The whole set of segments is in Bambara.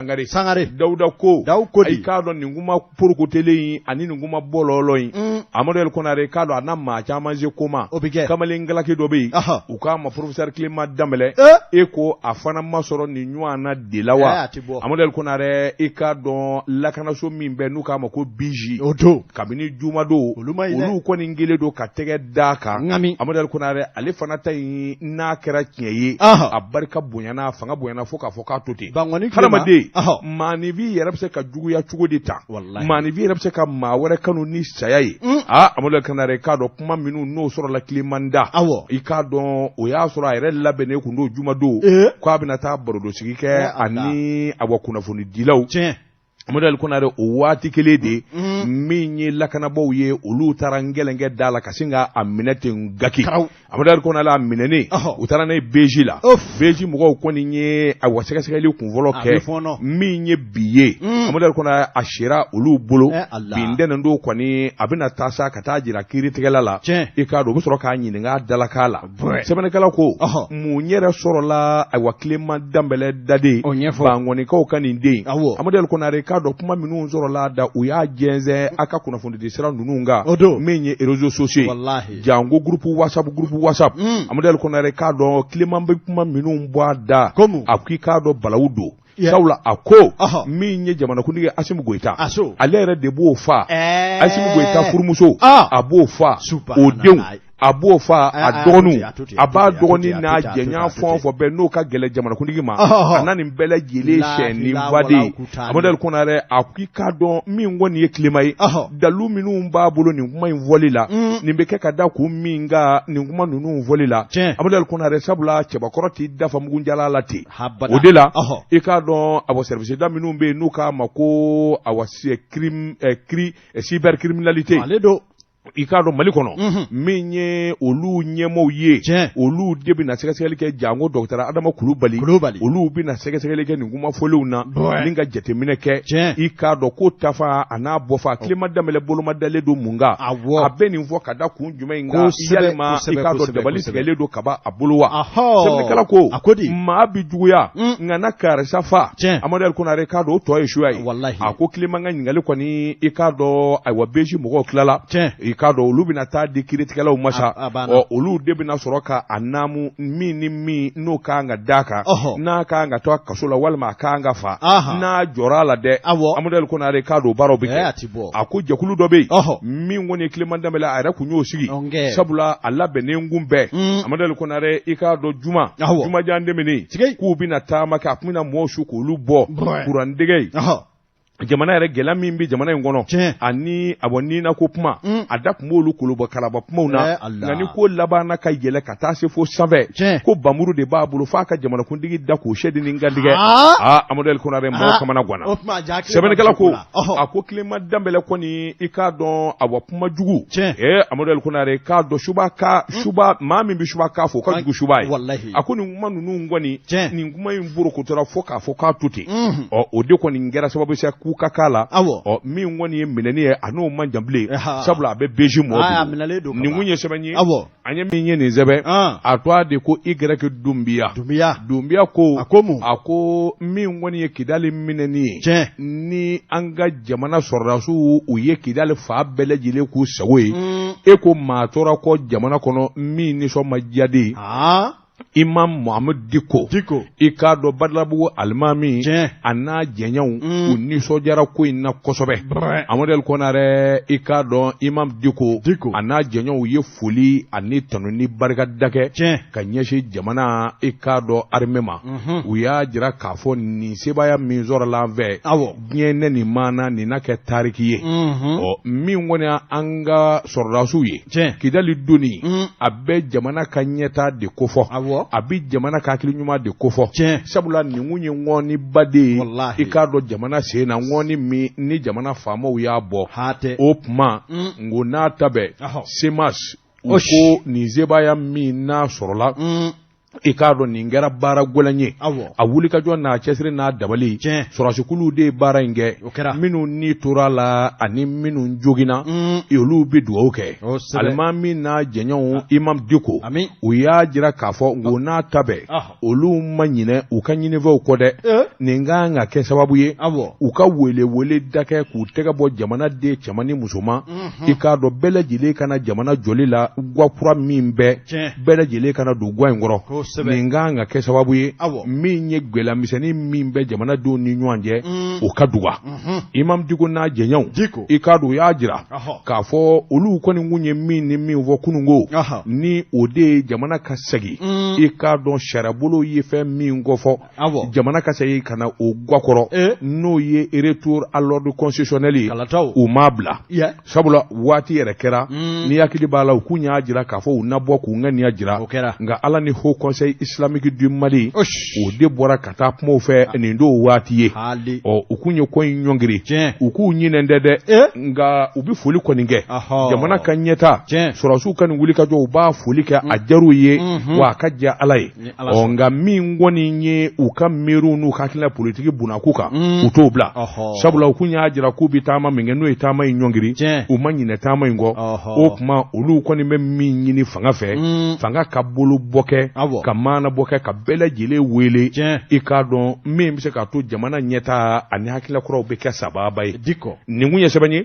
Sangare Sangare Dawuda ko Dawu ko di i k'a dɔn nin kuma porokotelen in ani nin kuma bɔlɔlɔ in Amadu El Konare i k'a dɔn a na maa caman se ko ma o bɛ kɛ kamalen galaki dɔ bɛ yen Ɔhɔ. u k'a ma professeur Clément Danbɛlɛ Eh. e ko a fana ma sɔrɔ nin ɲɔgɔn na de la wa Eh, a tɛ bɔ. Amadu El Konare i k'a dɔn lakanaso min bɛ n'u k'a ma ko BJ o don kabini jumadon Olu ma ɲi dɛ. olu kɔni kɛlen don ka tɛgɛ d'a kan Ŋami. Amadu El Konare ale fana ta in n'a kɛra tiɲɛ ye Ɔhɔ. a barika bonyana a fanga bonyana fo k'a fɔ k'a to ten Bangɔni Clément. hadamaden Ɔhɔ. maaninfin yɛrɛ bɛ se ka juguya cogo di tan Walahi. maaninfin yɛrɛ bɛ se ka maa wɛrɛ kanu ni saya ye aa Amadu El Konare k'a dɔn kuma minnu n'o sɔrɔla Clément da Awɔ. i k'a dɔn o y'a sɔrɔ a yɛrɛ labɛnnen kun don jumadon Ee. k'a bɛna taa barodosigi kɛ Eh, Allah. ani awa kunnafonidilaw tiɲɛ Amadu El Konare o waati kelen de min ye lakanabaaw ye olu taara ngɛlɛnkɛ da la ka sin ka a minɛ ten gaki Karaw. Amadu El Konare a minɛnen Ɔhɔ. u taara n'a ye BJ la Of. BJ mɔgɔw kɔni ye awa sɛgɛsɛgɛli kunfɔlɔ A kɛ bɛ fɔɔnɔ. min ye bi ye Amadu El Konare a sera olu bolo Eh, Allah. bi ntɛnɛn don kɔni a bɛna taa sa ka taa jira kiiritigɛla la Tiɲɛ. i k'a dɔn u bɛ sɔrɔ k'a ɲininka a dalakan la Bɔɛ. sɛbɛnnikɛla ko Ɔhɔ. mun yɛrɛ sɔrɔla ayiwa Clément Danbɛlɛ daden O ɲɛfɔ. Bangɔnikaw ka nin den Awɔ. Amadu El Konare k'a dɔn kuma minnu sɔrɔla a da u y'a jɛnsɛn a ka kunnafonidi sira ninnu kan O don. min ye réseaux sociaux ye Walahi. janko groupe WhatsApp groupe WhatsApp Amadu El Konare k'a dɔn Clément bɛ kuma minnu bɔ a da Komu? a ko i k'a dɔn balawu don Yeah. sabula a ko Ɔhɔ. min ye jamanakuntigi Asimi Goyita A so. ale yɛrɛ de b'o fa Ɛɛ. Asimi Goyita furumuso Ah. a b'o fa Subhanallah. o denw a b'o fa Eh, a a to dɔgɔninw ten, a to ten, a b'a a to ten, dɔgɔnin a n'a to ten, a to ten, jɛɲɔgɔn a to fɛn o ten. fɛn bɛɛ n'o ka gɛlɛn jamanakuntigi ma Ɔhɔ. a n'a nin bɛɛ lajɛlen La sɛni ilaha baden wala kuta. Amadu El Konare a ko i k'a dɔn min kɔni ye Clément ye Ɔhɔ. dalu minnu b'a bolo nin kuma in fɔli la nin bɛ kɛ ka da kun min kan nin kuma ninnu fɔli la Tiɲɛ. Amadu El Konare sabula cɛbakɔrɔ t'i dafa mugunjala la ten Habada. o de la Ɔhɔ. i k'a dɔn awa service da minnu bɛ yen n'u k'a ma ko awa crime cybercriminalité Ale don. i k'a dɔn Mali kɔnɔ min ye olu ɲɛmaaw ye Tiɲɛ. olu de bɛna sɛgɛsɛgɛli kɛ janko docteur Adama Kulubali Kulubali. olu bɛna sɛgɛsɛgɛli kɛ nin kuma fɔlenw na Bɔɛ. ni ka jateminɛ kɛ Tiɲɛ. i k'a dɔn ko tafa a n'a bɔfa Clément Danbɛlɛ boloma dalen don mun kan Awɔ. a bɛ nin fɔ ka da kun jumɛn in kan Kosɛbɛ, yalima i kosɛbɛ, k'a dɔn kosɛbɛ, dabali kosɛbɛ. tigɛlen don ka ban a bolo wa Ahɔ. sɛbɛnnikɛla ko A ko di? maa bi juguya nka na karisa fa Tiɲɛ. Amadu El Konare k'a dɔn o tɔ ye suya ye Walahi. a ko Clément ka ɲininkali kɔni i k'a dɔn ayiwa BJ mɔgɔw tilala Tiɲɛ. i k'a dɔn olu bɛna taa di kiiritigɛlaw ma sa A- a banna. ɔ olu de bɛna sɔrɔ ka a naamu min ni min n'o kan ka d'a kan Ɔhɔ. n'a kan ka to a kaso la walima a kan ka fa Aha. n'a jɔra a la dɛ Awɔ. Amadu El Konare k'a dɔn baaraw bɛ Ɛɛ, a kɛ ti bɔ. a ko jɛkulu dɔ bɛ yen Ɔhɔ. min kɔni ye Clément Danbɛlɛ a yɛrɛ kun y'o sigi Ɔnkɛ. sabula a labɛnnen kun bɛɛ Amadu El Konare i k'a dɔn juma Awɔ. jumajan tɛmɛnen Tigɛ. k'u bɛna taama kɛ a tun bɛna mɔɔw su k'olu bɔ Bɔɛ. kurandɛgɛ ye Ɔhɔ. jamana yɛrɛ gɛlɛya min bɛ jamana in kɔnɔ Tiɲɛ. ani a bɔ nina ko kuma a da tun b'olu kolobɔ kalaba kumaw na Eh, Allah. nka ni ko labanna ka yɛlɛ ka taa se fo sanfɛ Tiɲɛ. ko bamuru de b'a bolo f'a ka jamanakuntigi da k'o sɛdi ni kantigɛ Ah. aa Amadu El Konare mɔgɔw kamana ganna O tuma ja Clément sɛbɛnnikɛla ko Ɔhɔ. a ko Clément Danbɛlɛ kɔni i k'a dɔn awa kuma jugu Tiɲɛ. ee Amadu El Konare k'a dɔn suba ka suba maa min bɛ suba k'a fɔ o ka jugu suba ye Walahi. a ko nin kuma ninnu kɔni Tiɲɛ. nin kuma in borokotora fo k'a fɔ k'a to ten ɔ o de kɔni kɛra sababu sa k'u ka k'a la Awɔ. ɔ min kɔni ye minɛni ye a n'o man jan bilen Aha. sabula a bɛ BJ mɔgɔw Ah, a bolo minɛlen don ka nin ban. kun ye sɛbɛn ye Awɔ. an ye min ye nin sɛbɛn Ah. a tɔgɔ de ko Y Dunbiya Dunbiya. Dunbiya ko A ko mun? a ko min kɔni ye Kidali minɛni ye Tiɲɛ. ni an ka jamana sɔrɔdasiw u ye Kidali fan bɛɛ lajɛlen k'u sago ye e ko maa tora kɔ jamana kɔnɔ min nisɔn ma diya de ye Aa. Imam Mohamed Diko Diko. i k'a dɔn Badalabugu alimami Tiɲɛ. a n'a jɛɲɛw u nisɔndiyara ko in na kosɛbɛ Brɛ. Amadu El Konare i k'a dɔn Imam Diko Diko. a n'a jɛɲɛw ye foli ani tanu ni barikada kɛ Tiɲɛ. ka ɲɛsin jamana i k'a dɔn armée ma u y'a jira k'a fɔ nin sebaaya min sɔrɔla an fɛ Awɔ. diɲɛ ne nin maana nin na kɛ tariki ye ɔ min kɔni an ka sɔrɔdasiw ye Tiɲɛ. Kidali donni a bɛ jamana ka ɲɛtaa de kofɔ Awɔ. a bɛ jamana ka hakili ɲuman de kofɔ Tiɲɛ. sabula nin kun ye ŋɔniba de ye Walahi. i k'a dɔn jamana sen na ŋɔni min ni jamana faamaw y'a bɔ Hatɛ. o tuma n ko n'a ta bɛɛ Ɔhɔ. CMAS u Osh. ko nin sebaaya min n'a sɔrɔla I k'a dɔn nin kɛra baara gɛlɛn ye, a wulikajɔ n'a cɛsiri n'a dabali, sɔrɔdasikuluw de ye baara in kɛ. Minnu ni tora a la ani minnu joginna, olu bɛ dugawu kɛ. Alimami n'a jɛɲɔgɔnw, imam Diko, u y'a jira k'a fɔ o n'a ta bɛɛ, olu ma ɲinɛ u ka ɲinifɛnw kɔ dɛ. Nin ka kan ka kɛ sababu ye u ka wele da kɛ k'u tɛgɛ bɔ jamanaden cɛman ni musoman. I k'a dɔn bɛɛ lajɛlen ka na jamana jɔli la, gwa kura min bɛ, bɛɛ lajɛlen ka na don gwa in kɔrɔ. Nin ka kan ka kɛ sababu ye, min ye gɛlɛya misɛnnin min bɛ jamanadenw ni ɲɔgɔn cɛ, o ka duga. Imam Diko n'a jɛɲɔgɔnw, i k'a dɔn u y'a jira k'a fɔ olu kɔni kun ye min ni min fɔ kununko, ni o de ye jamana ka segin, i k'a dɔn sariyabolo ye fɛn min kofɔ, jamana ka segin ka na o gwa kɔrɔ, n'o ye retour à l'ordre constitutionnel ye, u m'a bila. Sabula waati yɛrɛ kɛra, ni hakili b'a la, u kun y'a jira k'a fɔ u na bɔ k'u ŋaniya jira, nka Ala ni Haut Conseil islamique du Mali, o de bɔra ka taa kuma u fɛ nin don waati ye. Ɔ, u kun ye ko in ɲɔngiri, u k'u ɲinɛ tɛ dɛ, nka u bɛ foli kɔni kɛ jamana ka ɲɛta. Sɔrɔdasiw ka nin wulikajɔ, u b'a foli kɛ, a diyar'u ye, wa a ka diya Ala ye. Ɔ, nka min kɔni ye u ka miiriw n'u ka hakilina politiki bunakun kan, u t'o bila. Sabula u kun y'a jira k'u bɛ taama min kɛ, n'o ye taama in ɲɔngiri, u ma ɲinɛ taama in kɔ. O tuma, olu kɔni bɛ min ɲini fanga fɛ, fanga ka bolo bɔ kɛ, ka maana bɔ kɛ, ka bɛɛ lajɛlen wele, i k'a dɔn min bɛ se k'a to jamana ɲɛta ani hakilina kuraw bɛ kɛ sababa ye. Nin kun ye sɛbɛn ye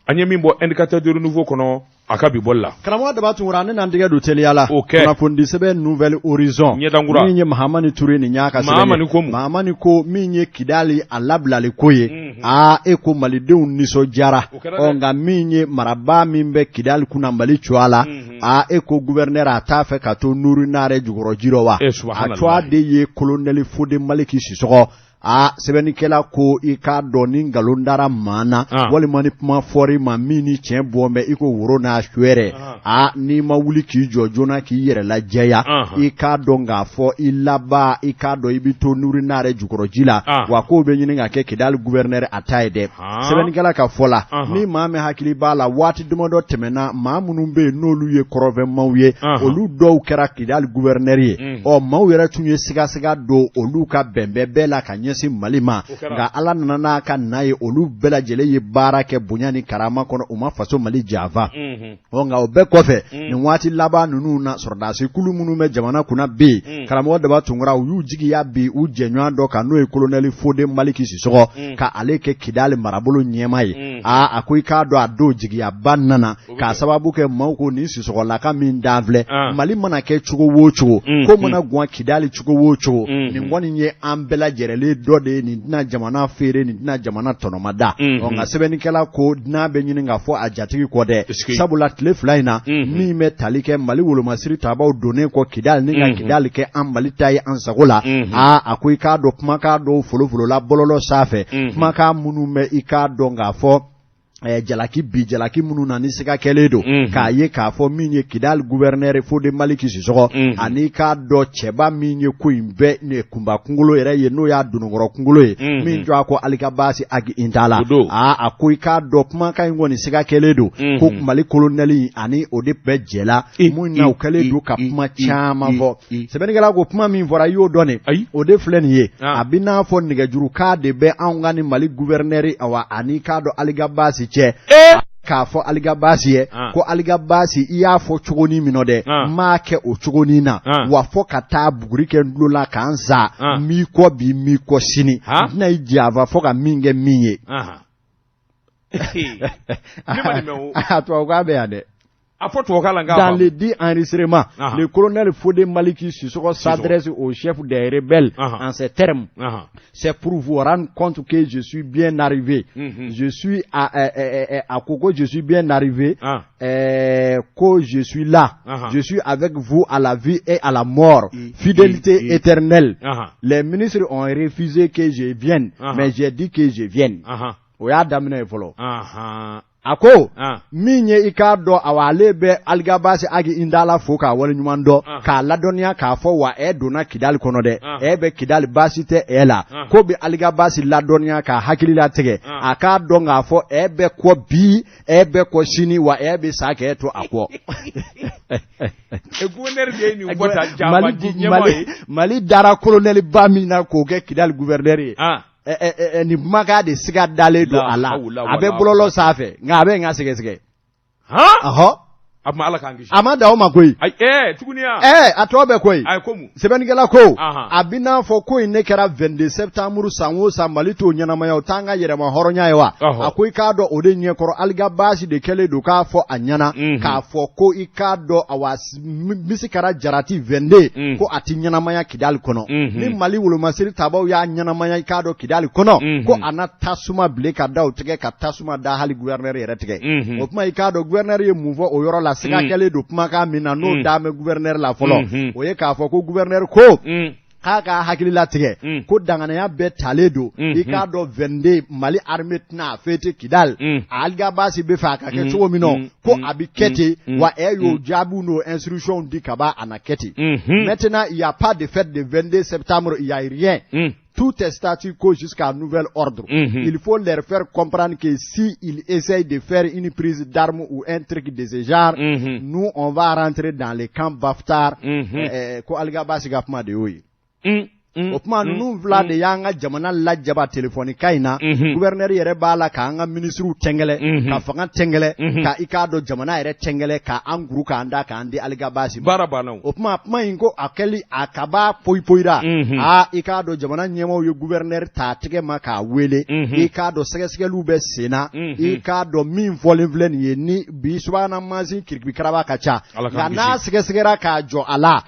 an ye min bɔ Indicateur du Renouveau kɔnɔ a ka bi bɔli la. Karamɔgɔ Daba Tunkara, ne n'an tɛgɛ don teliya la. O kɛ. Kunnafonidi sɛbɛn Nouvel Horizon. Ɲɛdankura. Min ye Mahamani Ture nin y'a ka sɛbɛn ye. Mahamani ko mun? Mahamani ko min ye Kidali a labilali ko ye. Aa, e ko malidenw nisɔndiyara. O kɛra dɛ. Ɔ, nka min ye marabaa min bɛ Kidali kunna Mali cogoya la. Aa, e ko gouverneur a t'a fɛ ka to nuru naare jukɔrɔ ji rɔ wa? Eh, subhanallah. A cogoya de ye colonel Fode Maliki Sisɔgɔ. Aa, sɛbɛnnikɛla ko i k'a dɔn ni nkalon dara maa na, walima ni kuma fɔra i ma min ni tiɲɛ bɔ bɛ i ko woro n'a suɛrɛ, aa, n'i ma wuli k'i jɔ joona k'i yɛrɛ lajɛya, i k'a dɔn k'a fɔ i laban, i k'a dɔn i bɛ to nuru naare jukɔrɔji la. Wa k'o bɛ ɲini ka kɛ Kidali gouverneur a ta ye dɛ. Sɛbɛnnikɛla ka fɔ la, ni maa min hakili b'a la, waati damadɔ tɛmɛna, maa minnu bɛ yen n'olu ye kɔrɔnfɛmaw ye, olu dɔw kɛra Kidali gouverneur ye. Ɔ, maaw yɛrɛ tun ye sigasiga don olu ka bɛnbɛn bɛɛ la ka ɲɛsin Mali ma, nka Ala nana n'a ka na ye, olu bɛɛ lajɛlen ye baara kɛ bonya ni karama kɔnɔ, u ma faso Mali janfa. Ɔ, nka o bɛɛ kɔfɛ, nin waati laban ninnu na, sɔrɔdasi kulu minnu bɛ jamana kunna bi yen, karamɔgɔ Daba Tunkara, u y'u jigiya bi u jɛɲɔgɔn dɔ kan, n'o ye colonel Fode Maliki Sisɔgɔ, ka ale kɛ Kidali marabolo ɲɛmaa ye. Aa, a ko i k'a dɔn a don jigiyaba nana k'a sababu kɛ maaw ko nin Sisɔgɔlaka min dan filɛ, Mali mana kɛ cogo o cogo, ko mana gwan Kidali cogo o cogo, nin kɔni ye an bɛɛ lajɛlen dɔ de ye, nin tɛna jamana feere, nin tɛna jamana tɔnɔmada. Ɔ, nka sɛbɛnnikɛla ko dunan bɛ ɲini ka fɔ a jatigi kɔ dɛ, sabula tile fila in na, min bɛ tali kɛ Mali wolomasiri tabaw donnen kɔ Kidali ni ka Kidali kɛ an Mali ta ye an sago la, aa, a ko i k'a dɔn kumakan dɔw folofolola bɔlɔlɔ sanfɛ, kumakan minnu bɛ i k'a dɔn k'a fɔ jalaki bi jalaki minnu na ni siga kɛlen don k'a ye k'a fɔ min ye Kidali gouverneur Fode Maliki Sisɔgɔ ani k'a dɔn cɛba min ye ko in bɛɛ kunba kunkolo yɛrɛ ye, n'o y'a dononkɔrɔ kunkolo ye, min jɔ a ko Alikabasi Agi Intala. Aa, a ko i k'a dɔn kumakan in kɔni siga kɛlen don ko Mali colonel ani o de bɛɛ jɛla mun na, u kɛlen don ka kuma caman fɔ. Sɛbɛnnikɛla ko kuma min fɔra, i y'o dɔn de, o de filɛ nin ye, a bɛ n'a fɔ nɛgɛjurukan de bɛ anw ka ni Mali gouverneur, awa, ani k'a dɔn Alikabasi cɛ, k'a fɔ Alikabasi ye ko Alikabasi, i y'a fɔ cogonin min na dɛ, n m'a kɛ o cogonin na, wa fɔ ka taa buguri kɛ n tulo la k'an sa, n b'i kɔ bi, n b'i kɔ sini, n tɛna i janfa fo ka min kɛ min ye. A tubabukan bɛ yan dɛ. A fɔ tubabukan la. Dans le dit enregistrement, le colonel Fodé Maliki Sissoko s'adresse au chef des rebelles en ces termes. C'est pour vous rendre compte que je suis bien arrivé. Je suis à Coco, je suis bien arrivé. Que je suis là. Je suis avec vous à la vie et à la mort. Fidélité éternelle. Les ministres ont refusé que je vienne, mais j'ai dit que je vienne. O y'a daminɛ ye fɔlɔ. A ko min ye i k'a dɔn, awa, ale bɛ Aligabasi Agi Indala fo k'a waleɲuman dɔn, k'a ladɔnniya k'a fɔ wa ɛ donna Kidali kɔnɔ dɛ, ɛ bɛ Kidali, baasi tɛ ɛ la. Ko bɛ Aligabasi ladɔnniya k'a hakili latigɛ, a k'a dɔn k'a fɔ ɛ bɛ kɔ bi, ɛ bɛ kɔ sini, wa ɛ bɛ sa k'ɛ to a kɔ. Mali dara kolonɛliba min na k'o kɛ Kidali gouverneur ye, nin kumakan de siga dalen don a la. A bɛ bɔlɔlɔ sanfɛ, nka a bɛ n ka sɛgɛsɛgɛ. Ɔhɔ, a ma Ala k'an kisi. A ma dan o ma koyi. Tuguni a tɔ bɛ koyi. Sɛbɛnnikɛla ko a bɛ n'a fɔ ko in ne kɛra 22 septembre san o san, Mali t'o ɲɛnamaya, o t'an ka yɛrɛma hɔrɔnya ye wa? A ko i k'a dɔn, o de ɲɛkɔrɔ, Aligabasi de kɛlen don k'a fɔ a ɲɛna k'a fɔ ko i k'a dɔn, awa, misi kɛra jarati 22 ko a tɛ ɲɛnamaya Kidali kɔnɔ. Ni Mali wolomasiri tabaw y'a ɲɛnamaya, i k'a dɔn, Kidali kɔnɔ, ko a na tasuma bile ka da o tigɛ, ka tasuma da hali gouverneur yɛrɛ tigɛ. O tuma, i k'a dɔn, gouverneur ye mun fɔ o yɔrɔ la? Siga kɛlen don kumakan min na, n'o dalen bɛ gouverneur la fɔlɔ, o ye k'a fɔ ko gouverneur ko k'a ka hakili latigɛ ko danganaya bɛɛ talen don. I k'a dɔn, 22, Mali armée tɛna a fêter Kidali. Aligabasi bɛ fɛ a ka kɛ cogo min na, ko a bɛ kɛ ten wa. Ɛ y'o jaabiw n'o instructions di ka ban, a na kɛ ten. Maintenant, il y a pas de fête de 22 septembre, il y a rien. Tout est statu quo jusqu'à nouvel ordre. Il faut leur faire comprendre que si ils essayent de faire une prise d'armes ou un truc de ce genre, nous, on va rentrer dans les camps Baftar. Ko Aligabasi ka kuma de y'o ye. O kuma ninnu fila de y'an ka jamana lajaba telefɔni ka in na. Gouverneur yɛrɛ b'a la k'an ka minisiriw tɛngɛlɛ, ka fanga tɛngɛlɛ, ka i k'a dɔn jamana yɛrɛ tɛngɛlɛ, k'an guru k'an da k'an di Aligabasi ma. Baara banna. O kuma in ko a kɛli a kaba poyi poyira. Aa, i k'a dɔn, jamana ɲɛmaaw ye gouverneur ta tɛgɛ ma k'a wele. I k'a dɔn, sɛgɛsɛgɛliw bɛ sen na. I k'a dɔn, min fɔlen filɛ nin ye ni bi subahana mansin kirikirikaraba ka ca, nka n'a sɛgɛsɛgɛra k'a jɔ a la,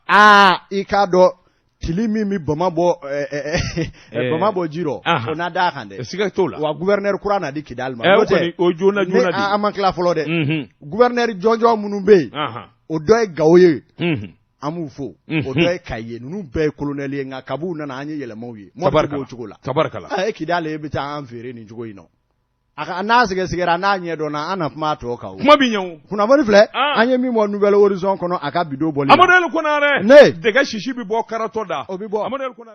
aa, i k'a dɔn, tili min bɛ bama bɔ ji rɔ, o na d'a kan dɛ. Siga t'o la. Wa gouverneur kura na di Kidali ma. N'o tɛ, o joona joona de, an ma tila fɔlɔ dɛ. Gouverneur jɔnjɔn minnu bɛ yen, o dɔ ye Gawo ye, an b'u fo, o dɔ ye Kayi ye. Ninnu bɛɛ ye colonel ye, nka kab'u nana, an ye yɛlɛmaw ye. Mɔpiti b'o cogo la. Tabarikala. E Kidali, e bɛ taa an feere nin cogo in na. A ka n'a sɛgɛsɛgɛra, n'a ɲɛdɔnna, an na kuma tɔ kan. O kuma bɛ ɲɛ o. Kunnafoni filɛ, an ye min bɔ Nouvel Horizon kɔnɔ a ka bidon bɔli la. Amadu El Konare. Ne. Dɛgɛ sisi bɛ bɔ karatɔ da. O bɛ bɔ. Amadu El Konare.